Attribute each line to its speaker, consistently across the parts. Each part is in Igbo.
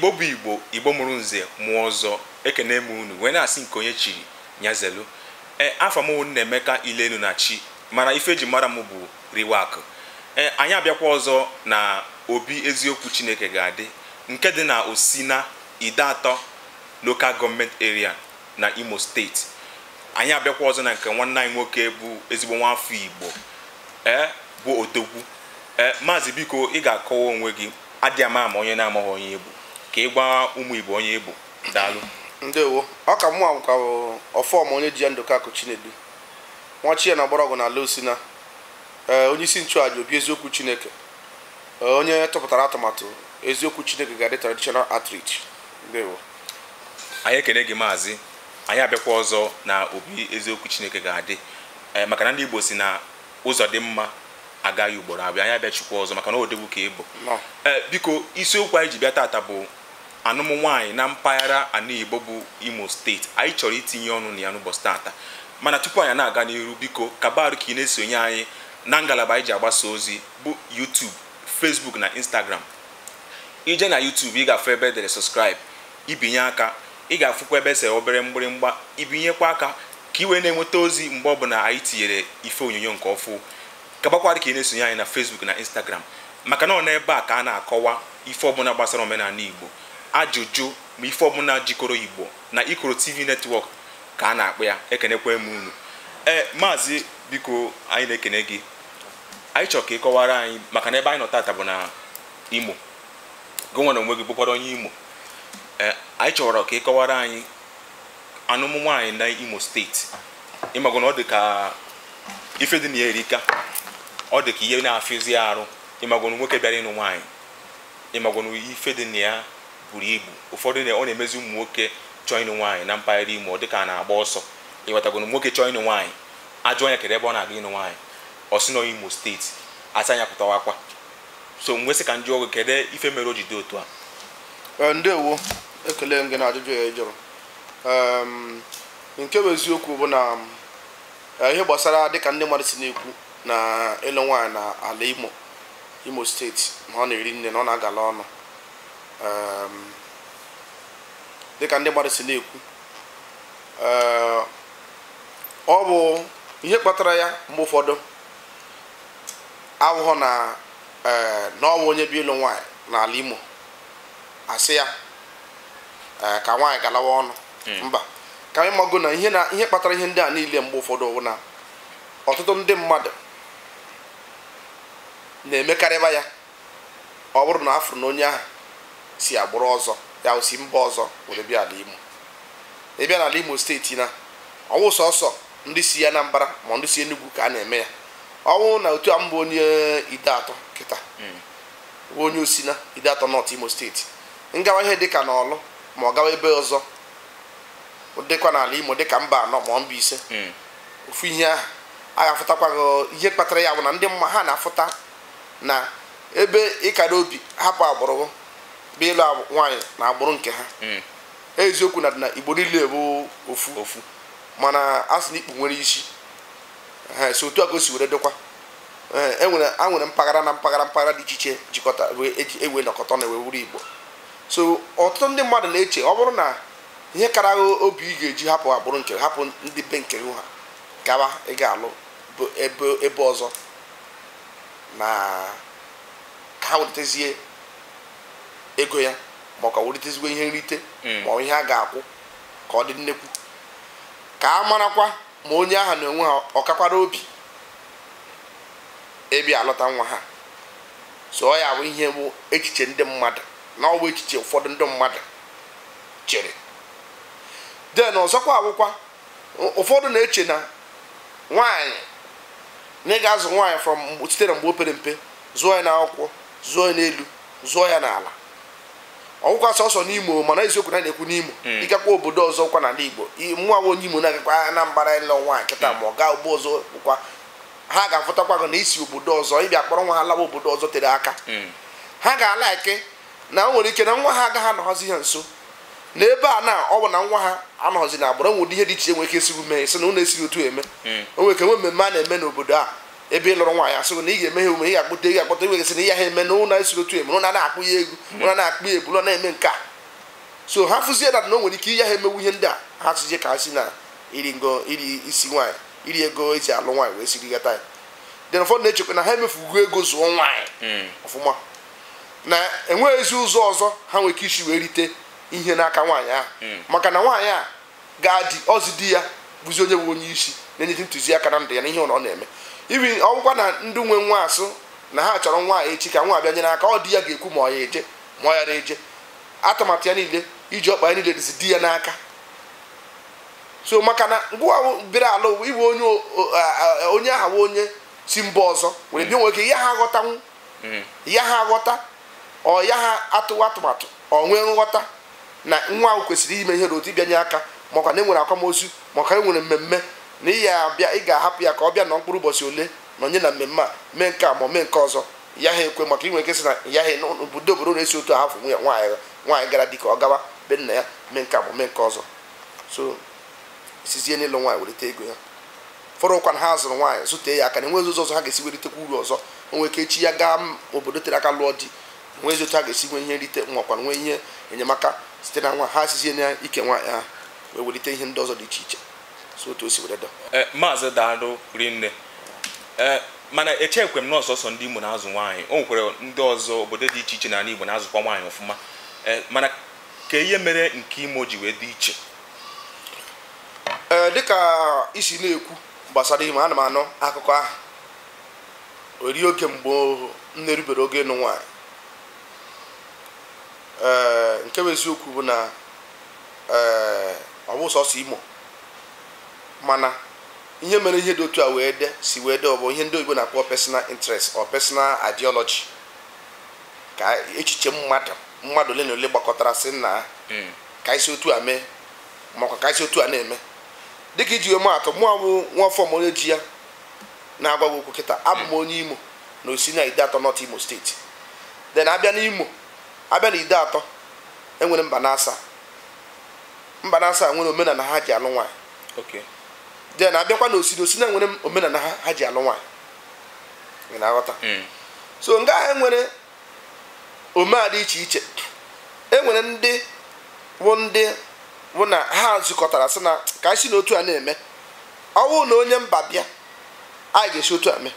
Speaker 1: Igbo bụ Igbo, Igbo mụrụ nze mụọ ọzọ, ekene m unu wee na-asị nke onye chiri nyazelu. Ee, afọ m Nnaemeka Ilenu na chi, mana ife eji mara m bụ Riwakụ. Ee, anyị abịakwa ọzọ na obi eziokwu Chineke ga-adị nke dị na Osina Ideato Local Government Area na Imo Steeti. Anyị abịakwa ọzọ na nke nwanne anyị nwoke bụ ezigbo nwafọ Igbo, ee, bụ odogwu. Ee, maazị, biko ị ga-akọwa onwe gị, adị ama ama onye na-amaghị onye Igbo, ka ị gwa ụmụ Igbo onye Igbo. Daalụ.
Speaker 2: Ndewo. Ọ ka mụ ka ọfọm onye ji ya Ndụkakụ Chinedu nwa chi ya na gbọrọgwụ na ala Osina, ee, onye isi nchụaja obi eziokwu Chineke, onye tụpụtara atụmatụ eziokwu Chineke ga-adị traditional outreach. Ndewo.
Speaker 1: Anyị ekene gị, maazị. Anyị abịakwa ọzọ na obi eziokwu Chineke ga-adị, ee, maka na ndị Igbo si na ụzọ dị mma agaghị ugboro abịa. Anyị abịachikwa ọzọ maka na odegwu ka ị bụ. Ee, biko, isiokwu anyị ji bịa tata bụ anụmụ nwaanyị na mpaghara ana Igbo bụ Imo Steeti. Anyị chọrọ itinye ọnụ na ya n'ụbọchị tata, mana tupu anyị na-aga n'iru, biko kabarụ ka ị na-esonye anyị na ngalaba anyị ji agbasa ozi bụ YouTube, Facebook na Instagram. Ije na YouTube, ị ga-afụ ebe edere subscribe, ibinye aka. Ị ga-afụkwa ebe ese obere mgbịrịmgba, ibinyekwa aka ka ị wee na-enweta ozi mgbe ọbụla anyị tinyere ife onyonyo nke ọfụ. Kabakwa ka ị na-esonye anyị na Facebook na Instagram, maka na ọ n'ebe a ka a na-akọwa ife ọbụla gbasara omenala Igbo, ajụjụ ma ife ọbụla jikọrọ Igbo na Ikoro TV Network ka a na-akpọ ya. Ekenekwa m unu. Ee, maazị, biko, anyị na-ekene gị. Anyị chọrọ ka ị kọwara anyị, maka na ebe anyị nọ tata bụ na Imo, gị nwa na onwe gị bụkwara onye Imo. Ee, anyị chọrọ ka ị kọwara anyị anụmụ nwaanyị na Imo Steeti. Ịmago na ọ dị ka ife dị na ya erika, ọ dị ka ihe na-afịzi arụ. Ịmago na nwoke bịara ịnụ nwaanyị, ịmago na ife dị na ya buru ibu. Ụfọdụ ọ na-emezi ụmụ nwoke chọọ ịnụ nwaanyị na mpaghara Imo, ọ dị ka a na-agba ọsọ. Ịghọtago na nwoke chọọ ịnụ nwaanyị, ajụọ ya kedu ebe ọ na-aga ịnụ nwaanyị, ọ sị nọ Imo Steeti, asa anya pụtawakwa. So nwesị ka njụ ọgụ, kedu ife mere o ji dị otu a?
Speaker 2: Ndewo, ekele m gị na ajụjụ ya ị jụrụ. Nke bụ eziokwu bụ na ihe gbasara dịka ndị mmadụ si na-ekwu na ịlụ nwaanyị na ala Imo, Imo Steeti, na ọ na-eri nne, na ọ na-agala ọnụ. Dịka ndị mmadụ si na-ekwu, ọ bụ ihe kpatara ya mgbe ụfọdụ abụghọ na na ọ bụ onye bi ịlụ nwaanyị n'ala Imo asị ya ka nwaanyị galawa ọnụ. Mba, ka anyị mago na ihe na ihe kpatara ihe ndị a niile mgbe ụfọdụ bụ na ọtụtụ ndị mmadụ na-emekarịba ya. Ọ bụrụ na afụrụ na onye ahụ si agbụrụ ọzọ, ya o si mba ọzọ were bịa ala Imo, ịbịa n'ala Imo Steeti, na ọwụ sọsọ ndị si Anambra ma ndị si Enugu ka a na-eme ya. Ọwụ na otu a mbụ onye Ideato kịta bụ onye Osina Ideato North, Imo Steeti, ngawa ihe dịka n'Ọlụ ma ọ gawa ebe ọzọ dịkwa n'ala Imo, dịka mba anọ ma ọ mba ise, ofu ihe ahụ a ga-afụtakwa gị. Ihe kpatara ya bụ na ndị mma ha na-afụta na ebe ịkara obi hapụ agbụrụ bụ ịlụ nwaanyị na agbụrụ nke ha. Eziokwu na dị na Igbo niile bụ ofu,
Speaker 1: ofu,
Speaker 2: mana a sị na ikpu nwere isi ha. Si otu a ka o si were dịkwa. Ee, enwere a nwere mpaghara na mpaghara mpaghara dị iche iche jikọta wee eji ewe nọkọta na wee wuru Igbo. So ọtụtụ ndị mmadụ na-eche, ọ bụrụ na ihe kara obi ị ga-eji hapụ agbụrụ nke, hapụ ndị be nke ha, gawa ị ga-alụ bụ ebe ebe ọzọ, na ka ha welitezie ego ya, ma ọ ka welitezigbo ihe nrite, ma ọ ihe a ga-akwụ ka ọ dị nnekwu, ka a marakwa ma onye ahụ na onwe ha ọkakwara obi ịbịa alọta nwa ha. So ọ ya bụ ihe bụ echiche ndị mmadụ, na ọ bụ echiche ụfọdụ ndị mmadụ chere. Den ọzọkwa awụkwa ụfọdụ na-eche na nwaanyị na ị ga-azụ nwaanyị from site na mgbe o pere mpe, zụọ ya n'akwụkwọ, zụọ ya n'elu, zụọ ya n'ala. Ọgwụkwa sọsọ n'Imo, mana eziokwu na na-ekwu n'Imo. Ịgakwa obodo ọzọ kwa n'ala Igbo, mụnwa bụ onye Imo na-agakwa Anambra ịlụ nwaanyị kịta, ma ọ gaa obodo ọzọ bụkwa, ha ga-afụtakwa gị na isi obodo ọzọ ịbịa kpọrọ nwa ha lawa obodo ọzọ tere aka. Ha ga-ala eke na o nwere ike na nwa ha agaghị anọghọzi ha nso na ebe a, na ọ bụ na nwa ha anọghọzi na agbụrụ. Enwere ihe dị iche nwere ike esigbu mee sị na ụlọ esighị otu eme. O nwere ike nwee mmemme a na-eme n'obodo a ebe ị lụrụ nwaanyị, asịghị na ị ga-eme ha omume, ị ga-akpọta, ị ga-akpọta, ị nwere sị na ihe ha eme na ụlọ esighị otu eme, ụlọ na-akpụ ya egwu, ụlọ na-akpụ ya ebu, ụlọ na-eme nke a. So ha fụzie na o nwere ike ihe ha emewu ihe ndị a, ha tụzie ka ha si na iri ngo, iri isi nwaanyị, iri ego eji alụ nwaanyị wee siri gata ya. Then ụfọdụ na-echekwa na ha emefugo ego zụọ nwaanyị ọfụma, na enweghị ezi ụzọ ọzọ ha nwere ike isi wee rite ihe n'aka nwaanyị ahụ, maka na nwaanyị a ga-adị ọzi di ya bụzi onye bụ onye isi na-enyete ntụziaka na ndụ ya na ihe ọ na-eme. Ibi ọgwụkwa na ndị nwe nwa asụ na ha chọrọ nwaanyị echi ka nwa abịa nyere aka, ọ di ya ga-ekwu ma ọ ya eje ma ọ ya eje. Atụmatụ ya niile, iji ọkpa ya niile dịzi di ya n'aka. So maka na ngwa bịara ala iwe onye aha onye si mba ọzọ were bịa, nwere ike ya ha aghọtanwu, ya ha aghọta, ọ ya ha atụwa atụmatụ, ọ nwee nghọta na nwa ahụ kwesịrị ime ihe n'otu ịbịanye aka, maka na e nwere akwamozu, maka e nwere mmemme, na ị ya abịa, ị ga-ahapụ ya ka ọ bịa na mkpụrụ ụbọchị ole na onye na mmemme a mee nke a ma mee nke ọzọ. Ya ha ekwe, maka inwe ike sị na ya ha obodo obodo na-esi otu ahafụ nwaanyị nwaanyị gara dịka ọ gawa be nna ya mee nke a ma mee nke ọzọ. So sizie n'ịlụ nwaanyị welite ego ya. Fọrọkwa na ha zụrụ nwaanyị zụtee ya aka na enwezi ụzọ ọzọ ha ga-esi welitekwa uru ọzọ. O nwere ike echi ya gaa obodo tere aka lụọ di, enwezi otu ha ga-esi nwee ihe nrite makwa nwee ihe enyemaka site na nwa ha, sizie na ike nwaanyị ahụ wee welite ihe ndị ọzọ dị iche iche. So otu o si were dọ.
Speaker 1: Maazị daalụ rinne. Mana echekwe m na ọsọsọ ndị Imo na-azụ nwaanyị, o nwekwara ndị ọzọ obodo dị iche iche n'ala Igbo na-azụkwa nwaanyị ọfụma. Mana ka ihe mere nke Imo ji wee dị iche?
Speaker 2: Dịka isi na-ekwu gbasara Imo, ana m anụ akụkọ ahụ ori oge mgbe m na-erubere oge ịnụ nwaanyị. Nke bụ eziokwu bụ na ọ bụ sọsọ Imo, mana ihe mere ihe dị otu a wee de si wee de ọ bụ ihe ndị oyibo na-akpọ personal interest or personal ideology, ka echiche mmadụ ole na ole gbakọtara sị na ka isi otu a mee makwa ka isi otu a na-eme. Dịka iji wee atụ, mụ abụ nwa afọ m onye ji ya na-agwa gị okwu kịta, abụ m onye Imo na osi na Ideato North Imo steeti. Then abịa n'Imo, abịa na Ideato, enwere mba na-asa, mba na-asa nwere omenala ha ji alụ nwaanyị. Then abịakwa na osi na nwere omenala ha ji alụ nwaanyị. Ị na-aghọta? So nga ahụ enwere omenala dị iche iche. Enwere ndị bụ ndị bụ na ha zukọtara sị na ka anyị si n'otu a na-eme, ọ bụrụ na onye mba bịa anyị ga-esi otu a mee,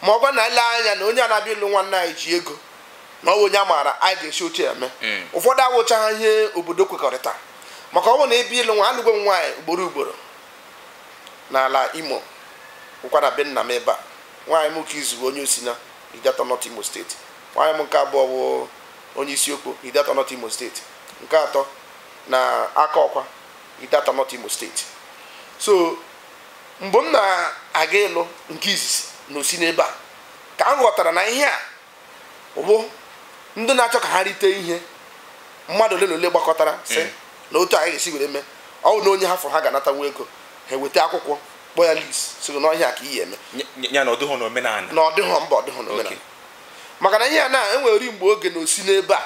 Speaker 2: ma ọ bụ na ele anya na onye a na-abịa ịlụ nwanne anyị ji ego na ọ bụ onye a maara, anyị ga-esi otu a mee. Ụfọdụ awụcha ha ihe obodo kwekọrịta, maka ọ bụrụ na ịbịa ịlụ nwa, alụgo m nwaanyị ugboro ugboro n'ala Imo, ụkwa na be nna m ebe a. Nwaanyị m ka izu onye osi na Ideato North Imo steeti, nwaanyị m nke abụọ bụ onye isiokwu Ideato North Imo steeti, nke atọ na aka ọkwa Ideato North Imo steeti. So mgbe m na-aga ịlụ nke izizi na osi n'ebe a, ka m ghọtara na ihe a bụ ndị na-achọ ka ha rite ihe mmadụ ole na ole gbakọtara sị na otu anyị ga-esi were mee. Ọ bụ na onye ha fụrụ ha ga-anatanwu ego, ha eweta akwụkwọ kpọọ ya list sị na ọhịa ka iyi eme
Speaker 1: ya, na ọ dịghọ n'omenala,
Speaker 2: na ọ dịghọ mba, ọ dịghọ n'omenala. Maka na ihe a na enwere mgbe oge na osi n'ebe a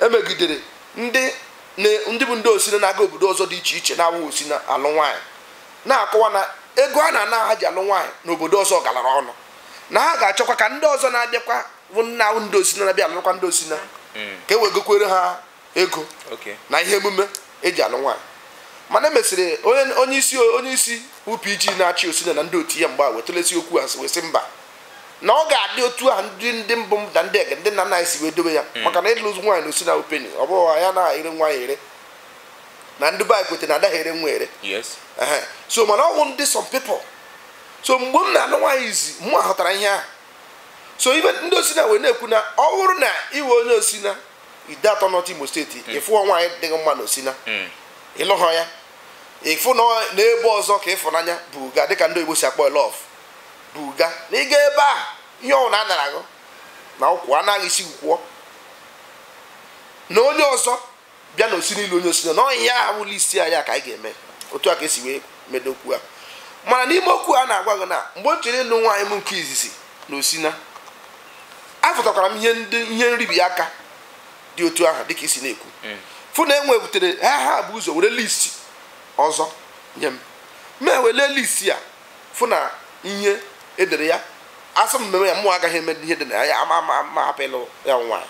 Speaker 2: emegidere ndị bụ ndị osi na-aga obodo ọzọ dị iche iche na-awụ osi na alụ nwaanyị, na-akọwa na ego a na-ana ha ji alụ nwaanyị n'obodo ọzọ galara ọnụ, na ha ga-achọkwa ka ndị ọzọ na-abịakwa bụ nna ndị osi na-abịa alụkwa ndị osi na ka e wegokwere ha ego na ihe emume eji alụ nwaanyị. Mana emesịrị onye isi UPG na-achị osina na ndị otu ya mgbe a wetulesi okwu a wee sị mba, na ọ ga-adị otu ahụ ndị mbụ na ndị ege ndị nna nna anyị si wee dobe ya, maka na ịlụ nwaanyị na osina openi ọ bụghị ya na-ere nwaanyị ere, na ndị be anyị kwete na adaghị ere nwa ere. So mana ọ bụ ndị some people. So mgbe m na-alụ nwaanyị izi, mụ ghọtara ihe ahụ. So ibe ndị osina wee na-ekwu na ọ bụrụ na iwe onye osina Ideato North Imo steeti, ịfụọ nwaanyị dịghị mma na osina, ịlụghọ ya, ịfụ na n'ebe ọzọ ka ịfụnanya buga, dịka ndị oyibo si akpọ love buga, na ịga ebe a ihe ọwụ na anara gị na ụkwụ anaghị isi kwụọ, na onye ọzọ bịa na osi niile onye osina na ọhịa ahụ wụlụ isi ya ka anyị ga-eme. Otu a ka esi wee medo okwu a. Mana n'ime okwu a na-agwa gị na mgbe m chere ịlụ nwaanyị m nke izizi na osina, afụtakwara m ihe ndị ihe nribi aka dị otu ahụ dịka isi na-ekwu, fụ na enwebutere ha bụ ụzọ were listi ọzọ nye m, ma wele listi a fụ na ihe edere ya asị m mmemme ya mụ agaghị eme ihe dị na ya, ama ama ama hapụ ịlụ ya nwaanyị.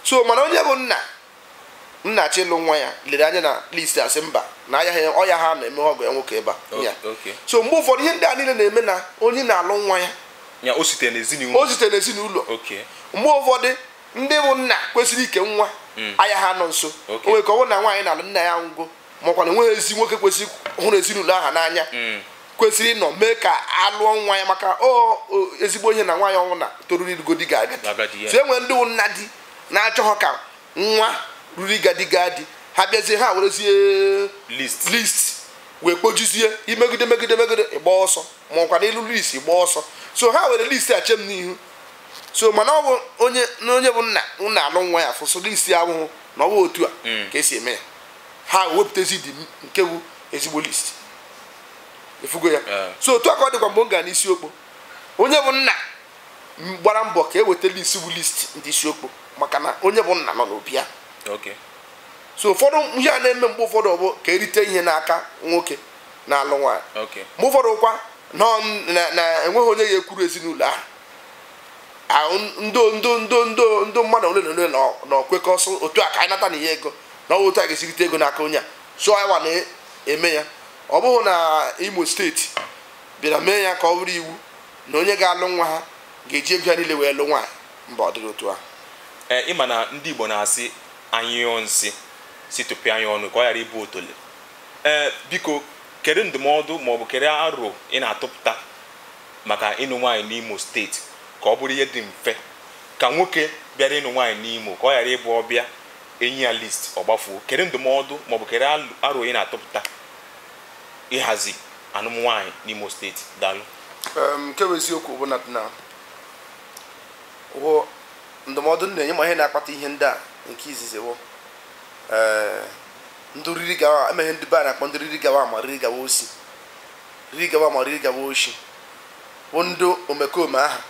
Speaker 2: So mana onye bụ nna nna-achọ ịlụ nwa ya lere anya na list asị mba na aya ọya ha na-eme ọgọ ya nwoke ebe a. So mgbe ụfọdụ ihe ndị a niile na-eme na onye na-alụ nwa ya
Speaker 1: o site n'ezinụlọ,
Speaker 2: o site n'ezinụlọ. Mgbe ụfọdụ ndị bụ nna kwesịrị ike nwa aya ha nọ nso, o nwere ka ọ bụrụ na nwaanyị na-alụ nna ya ngwụ, makwa na enweghị ezi nwoke kwesịrị hụrụ ezinụlọ ahụ n'anya kwesịrị ịnọ mee ka alụọ nwa ya, maka o ezigbo ihe na nwaanyị ọnwụ na toruru irugo di ga-agadi. So enwere ndị nna di na-achọghọ ka nwa ruru igadi gadi, ha bịazie ha werezie list wee kpojuzie imegide megide megide ịgba ọsọ, ma ọkwa n'elu list ịgba ọsọ. So ha were list a chem n'ihu. So mana ọ bụ onye na onye bụ nna nna alụ nwa ya fụsụ list ahụhụ na ọ bụ otu a ka esi eme ya, ha wepụtazi dị nke bụ ezigbo list efugo ya. So otu a ka ọ dịkwa mgbe m gara n'isi okpo, onye bụ nna gbara mbọ ka e weta list bụ list ndị isi okpo, maka na onye bụ nna nọ n'obi ya. So ụfọdụ ihe a na-eme mgbe ụfọdụ ọ bụ ka erite ihe n'aka nwoke na-alụ nwaanyị. Mgbe ụfọdụ kwa na enweghị onye ga-ekwuru ezinụlọ ahụ, ndị mmadụ ole na ole na okwekọsọ otu a ka anyị nata na ihe ego na ọ otu a ga-esirite ego n'aka onye a. So anyị na-eme ya. Ọ bụghị na Imo steeti bịara mee ya ka ọ bụrụ iwu na onye ga-alụ nwa ha ga-eji ego ya niile wee lụ nwaanyị, mba, ọ dịrị otu ahụ.
Speaker 1: Ịma na ndị Igbo na-asị anyụọ nsị si tụpịa anya ọnụ ka ọ ghara ịbụ otole. Biko kedu ndụmọdụ maọbụ kedu aro ị na-atụpụta maka ịnụ nwaanyị n'Imo steeti ka ọ bụrụ ihe dị mfe, ka nwoke bịara ịnụ nwaanyị n'Imo ka ọ ghara ịbụ ọbịa enyi ya list ọ gbafuo? Kedu ndụmọdụ maọbụ kedu aro ị na-atụpụta ịhazi anụmnwaanyị n'Imo steeti? Daalụ.
Speaker 2: Nke bụ eziokwu bụ na ndụmọdụ na-enye ma ihe na-akpata ihe ndị a nke izizi bụ ndị riri gawa emeghe ndị be a na-akpọ ndị riri gawa ma riri gawa osi, riri gawa ma riri gawa oshi, bụ ndị omekome ahụ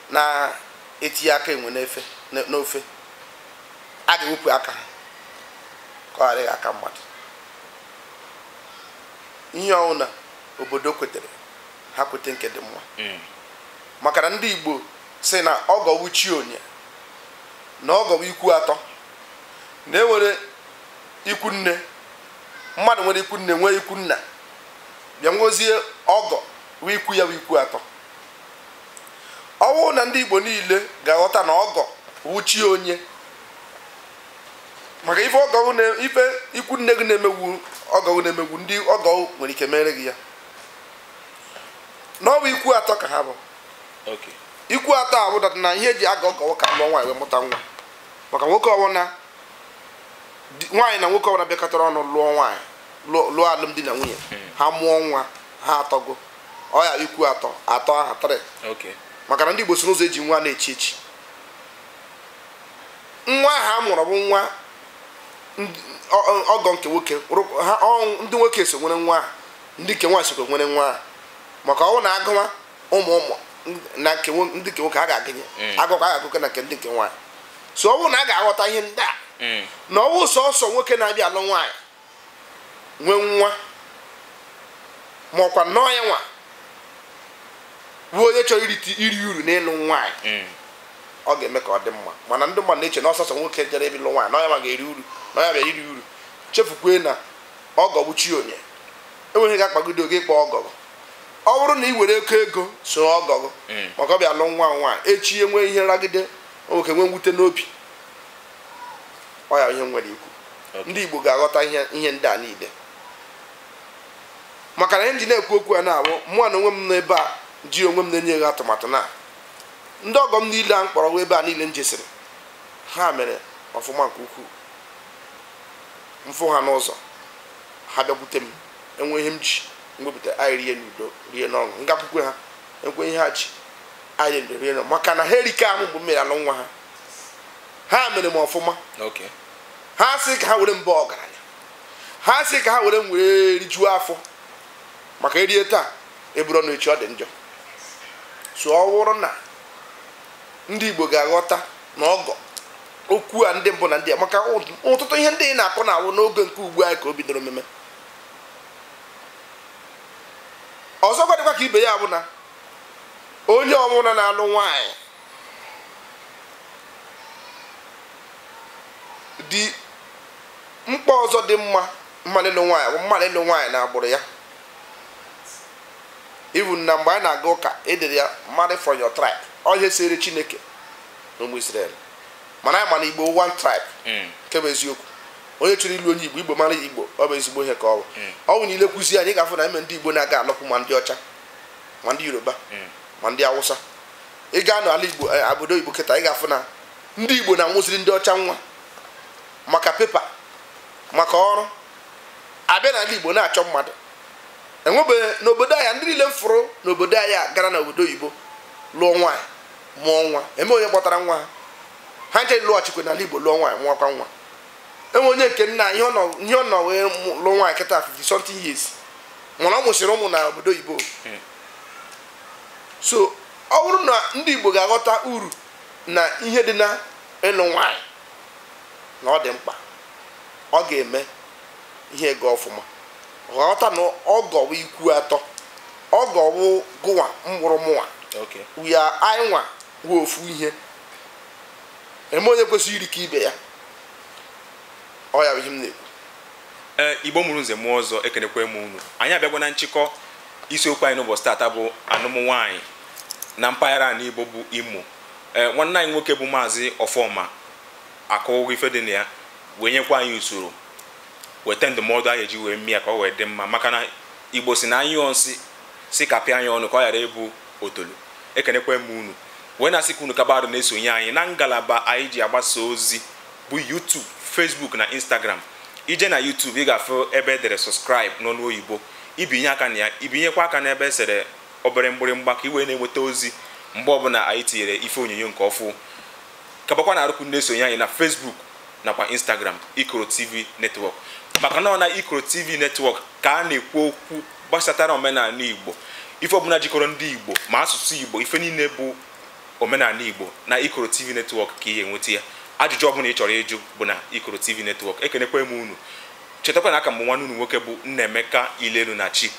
Speaker 2: na-etinye aka enwe n'ofe a ga-ewepụ aka ha ka ọ ghara ịgha aka mmadụ. Ihe ọwụna obodo kwetere ha kwete nke dị mma, maka na ndị Igbo sị na ọgọwu chi onye na ọgọwu ikwu atọ, na enwere ikwu nne, mmadụ nwere ikwu nne nwee ikwu nna, bịa nwezie ọgọ wee ikwu ya wee ikwu atọ. Ọwụ na ndị Igbo niile ga-aghọta na ọgọ wuchi onye, maka ife ọgọ ife ikwu nne gị na-emegwu ọgọ na-emegwu ndị ọgọ nwere ike mere gị ya. N'ọbụ ikwu atọ ka ha bụ. Ikwu atọ a bụ na ihe eji agọ ọgọ ka lụọ nwaanyị wee mụta nwa, maka nwoke ọwụna nwaanyị na nwoke ọbụla bịakọtara ọnụ lụọ nwaanyị lụọ alụmdi na nwunye ha mụọ nwa ha atọgo, ọ ya ikwu atọ atọ aha 3. Maka na ndị Igbo si n'ụzọ eji nwa na-echi echi, nwa ahụ a mụrụ bụ nwa ọgọ nke nwoke, ndị nwoke so nwere nwa ahụ, ndị nke nwaanyị sokwa nwere nwa ahụ, maka ọ na agụwa ụmụ ụmụ na nke ndị nke nwoke a ga-agụnye agụkọ a ga-agụkọ na nke ndị nke nwaanyị. So ọ bụrụ na a ga-aghọta ihe ndị a na ọwụ sọsọ nwoke na-abịa alụ nwaanyị nwee nwa ma ọkwa nnọọ ya nwa bụ onye chọrọ iri uru n'ịlụ nwaanyị, ọ ga-eme ka ọ dị mma. Mana ndị mmadụ na-eche na ọsọsọ nwoke jere ịlụ nwaanyị na ọ ya ma ga-eri uru na ọ ya bịara iri uru, chefukwe na ọgọ bụ chi onye, enweghị ga-akpagide oge ịkpọ ọgọ. Ọ bụrụ na ị were ego ego so ọgọ maka ọ bịa alụ nwa nwaanyị echi enwe ihe nragide nwoke nwee mwute n'obi, ọ ya ihe nwere ikwu. Ndị Igbo ga-aghọta ihe ndị a niile, maka na ndị na-ekwu okwu a na-abụ mụa na onwe m n'ebe a ji onwe m na-enye gị atụmatụ na ndị ọgọ m niile a mkpọrọ ebe a niile m jesiri ha mere ọfụma nke ukwuu. Mfụ ha n'ụzọ ha bịakwute m, enwe ihe m ji mwepụta anyị rie n'udo rie n'ọṅụ, ngakwukwe ha ekwe ihe ha ji anyị rie n'ọṅụ, maka na ha erike ahụ mgbe m mere alụ nwa ha, ha mere m ọfụma. Ha sị ka ha were mbọ ọgaranya, ha sị ka ha were m were rijuo afọ, maka erie taa eburu ọnụ echi ọ dị njọ. So ọ wụrụ na ndị Igbo ga-aghọta na ọgọ okwu a ndị mbụ na ndị a, maka ọtụtụ ihe ndị ị na-akọ na-awụ n'oge nke ugbu anyị ka o bidoro mmemme. Ọzọkwa dịkwa ka ibe ya bụ na onye ọbụla na-alụ nwaanyị dị Mkpa ọzọ dị mma mmadụ ịlụ nwaanyị bụ mmadụ ịlụ nwaanyị na agbụrụ ya. Even na mgbe anyị na-aga ụka, edere ya marry from your tribe. Ọ ihe sere Chineke na ụmụ Israel, mana anyị ma na Igbo one tribe. Nke bụ eziokwu, onye chọrọ ịlụ onye Igbo, Igbo mara Igbo, ọ bụ ezigbo ihe ka ọ bụ. Ọ bụ na ilekwuzi anyị, ga-afụ na ime ndị Igbo na-aga alụkwụ ma ndị ọcha, ma ndị Yoruba, ma ndị Awụsa. Ị gaa n'ala Igbo, obodo Igbo kịta, ị ga-afụ na ndị Igbo na-anwụziri ndị ọcha nwa maka paper, maka ọrụ. Abịa n'ala Igbo na-achọ mmadụ enwebeghị n'obodo anyị. Ndị niile m fụrụ n'obodo anyị a gara n'obodo oyibo lụọ nwaanyị, mụọ nwa, eme onye kpọtara nwa ha, ha nche lụghachikwa n'ala Igbo, lụọ nwaanyị, mụọkwa nwa. Enwe onye nke nna ihe ọ nọ wee lụọ nwaanyị kịta 50 something years, mana ọ mụsịrị ụmụ na obodo oyibo. So ọ bụrụ na ndị Igbo ga-aghọta uru na ihe dị na ịlụ nwaanyị, na ọ dị mkpa, ọ ga-eme ihe ga ọfụma. Ghọta na ọgọ bụ ikwu atọ, ọgọ bụ gụwa mkpụrụ mụnwa. Ya anyị nwa wụ ofu ihe eme, onye kwesịrị iri ka ibe ya. Ọ ya bụ ihe m na-ekwu.
Speaker 1: Ee, Igbo mụrụ nze mụọ ọzọ, ekenekwa m unu. Anyị abịagwa na nchịkọ isiokwu anyị n'ụbọchị tata bụ anụmụ nwaanyị na mpaghara ala Igbo bụ Imo. Ee, nwanne anyị nwoke bụ Maazị Ọfọma akọwụgo ife dị na ya, wee nyekwa anyị usoro, weta ndụmọdụ anyị eji wee mịa ka ọ wee dị mma, maka na Igbo si na anyụọ nsị si kapịa anyị ọnụ ka ọ ghara ịbụ otolo. Ekenekwa m unu, wee na-asị ka unu kabarụ na-esonye anyị na ngalaba anyị ji agbasa ozi bụ YouTube, Facebook na Instagram. Ije na YouTube, ị ga-afụ ebe edere "subscribe" n'ọnụ oyibo, ibinye aka na ya, ibinyekwa aka n'ebe esere obere mgbịrịmgba ka ị wee na-enweta ozi mgbe ọbụla anyị tinyere ife onyonyo nke ọfụ. Kabakwa na arụkwu na-esonye anyị na Facebook nakwa Instagram, Ikoro TV Network, maka na ọ na Ikoro TV Network ka a na-ekwu okwu gbasatara omenala Igbo, ife ọbụla jikọrọ ndị Igbo ma asụsụ Igbo, ife niile bụ omenala Igbo, na Ikoro TV Network ka ị ga-enweta ya. Ajụjụ ọbụla ị chọrọ ịjụ bụ na Ikoro TV Network. Ekenekwa m unu. Chetakwa na aka mbụ nwanne unu nwoke bụ Nnaemeka Ilelu na Chi.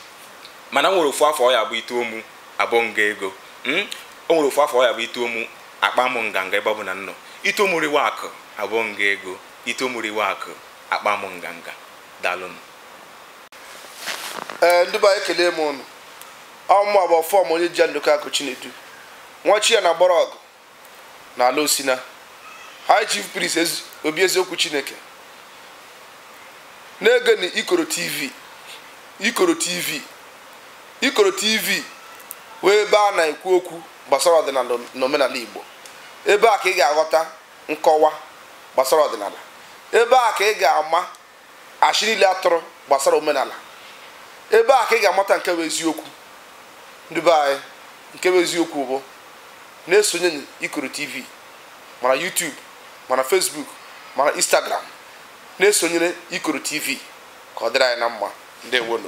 Speaker 1: Mana nwere ofu afọ ọ ya bụ itomu abụọ nga ego. O nwere ofu afọ ọ ya bụ itomu akpa m nganga ebe ọ bụ na nnọ itomu riwe akụ abụọ nga ego, itomu riwe akụ akpa m nganga. Daalụnụ.
Speaker 2: Ee, ndị be anyị, ekele m ụnụ. Ọmụ abụ fọm onye ji ndụkọ akụ Chinedu nwa chi ya na gbara ọgụ na ala Osina, High Chief Priest, obi eziokwu Chineke na-ege na Ikoro TV. Ikoro TV, Ikoro TV wee ebe a na-ekwu okwu gbasara ọdịnala na omenala Igbo. Ebe a ka ị ga-aghọta nkọwa gbasara ọdịnala, ebe a ka ị ga-ama ashị niile atụrụ gbasara omenala, ebe a ka ị ga-amata nke bụ eziokwu. Ndị be anyị, nke bụ eziokwu bụ na-esonye Ikoro TV, mana YouTube, mana Facebook, mana Instagram, na-esonyere Ikoro TV ka ọ dịrị anyị na mma. Ndewo.